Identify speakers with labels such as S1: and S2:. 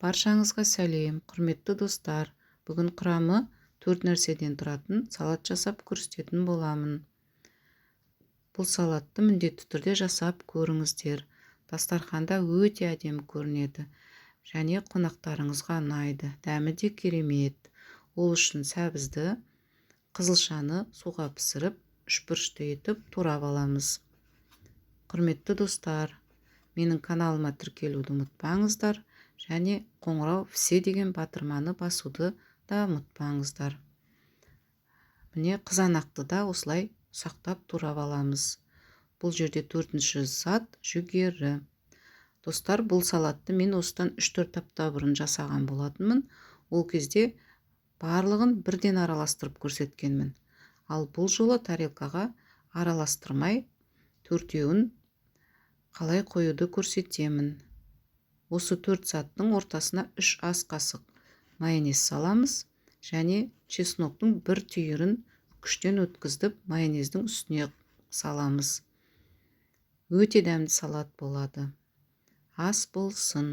S1: Баршаңызға сәлем, құрметті достар! Бүгін құрамы төрт нәрседен тұратын салат жасап көрсететін боламын. Бұл салатты міндетті түрде жасап көріңіздер. Дастарханда өте әдемі көрінеді және қонақтарыңызға ұнайды. Дәмі де керемет. Ол үшін сәбізді, қызылшаны суға пісіріп, үшбұрышты етіп турап аламыз. Құрметті достар, менің каналыма тіркелуді ұмытпаңыздар және қоңырау «Все» деген батырманы басуды да ұмытпаңыздар. Міне, қызанақты да осылай ұсақтап турап аламыз. Бұл жерде төртінші зат – жүгері. Достар, бұл салатты мен осыдан 3-4 апта бұрын жасаған болатынмын. Ол кезде барлығын бірден араластырып көрсеткенмін. Ал бұл жолы тарелкаға араластырмай, төртеуін қалай қоюды көрсетемін. Осы төрт заттың ортасына 3 ас қасық майонез саламыз және чесноктың бір түйірін күштен өткізіп, майонездің үстіне саламыз. Өте дәмді салат болады. Ас болсын!